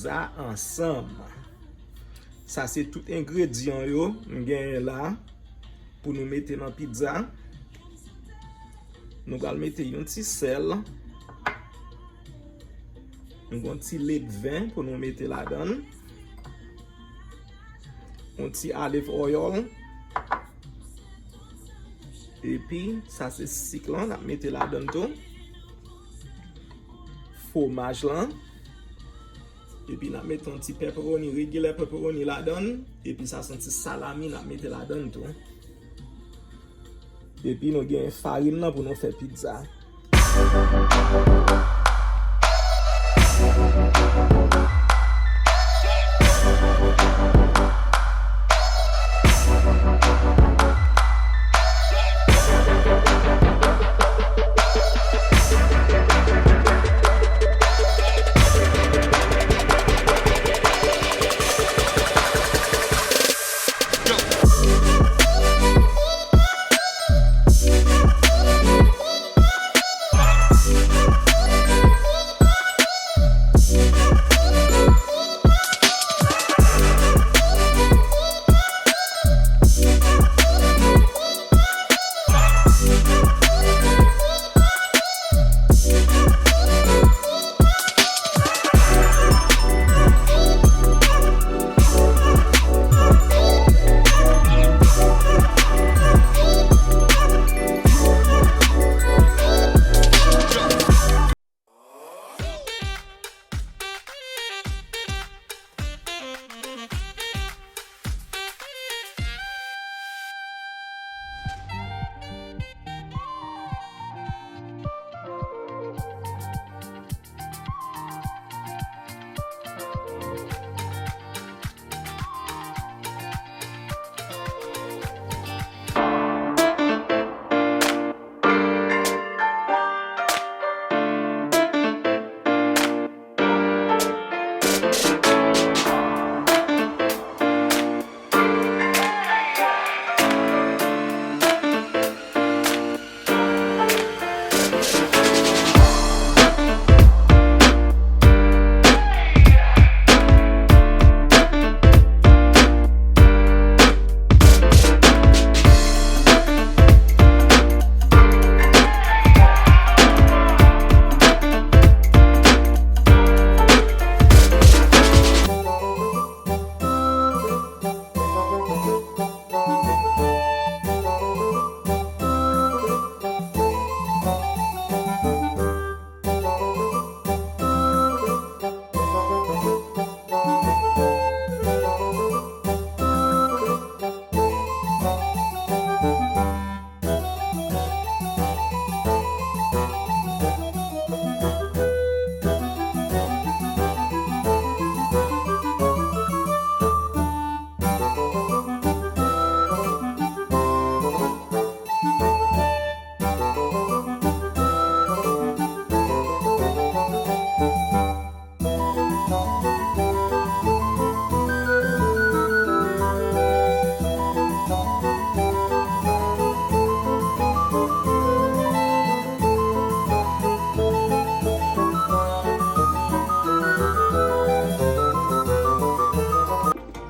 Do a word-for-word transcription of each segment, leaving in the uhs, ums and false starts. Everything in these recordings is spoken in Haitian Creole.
pizza ansanm. Sa se tout engredyan yo m genyen la pou nou mete nan pizza. Nou pral mete yon ti sèl. Nou gen yon ti ledven pou nou mete ladan l. Yon ti olive oil. Epi, sa se sik lan, n ap mete ladan l tou. Fwomaj lan. Epi, n ap mete yon ti pepperoni, regular pepperoni ladan l. Epi, sa se yon ti salami, n ap mete ladan l tou. Epi, nou gen farin nan pou nou fè pizza.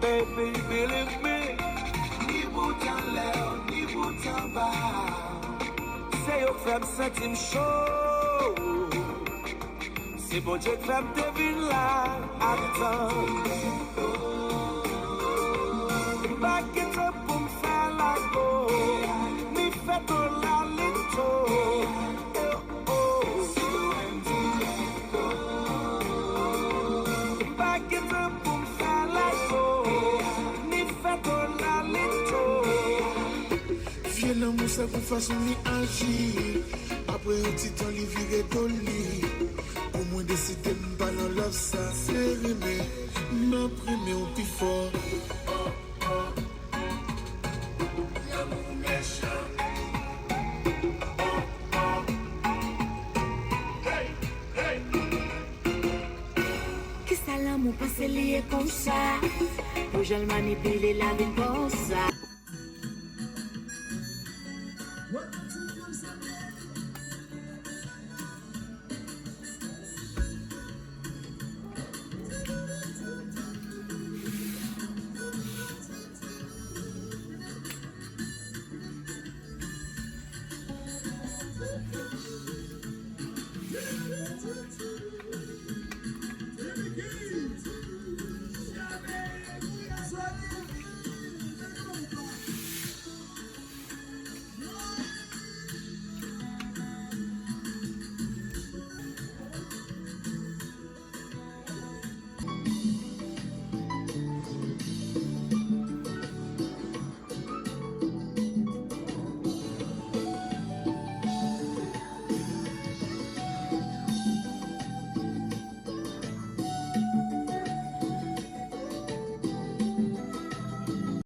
Baby, believe me, ni bout anlè, ni bout anba. Se yo k fè m santi m cho. Se Bondye k fè m te vin la ak tan. M pa gen tan pou m fè lago, mi fè to lalito. Oh, oh. M pa gen tan pou m fè lago, ni fè to lalito. Vye lanmou sa pou fason li aji. Apre yon ti tan li vire do li. Pou mwen deside m pa nan love sa. Se renmen, m ap renmen w pi fò. Lanmou mechan. Kisa lanmou panse li ye konsa? Pou jan l manipile la vin konsa.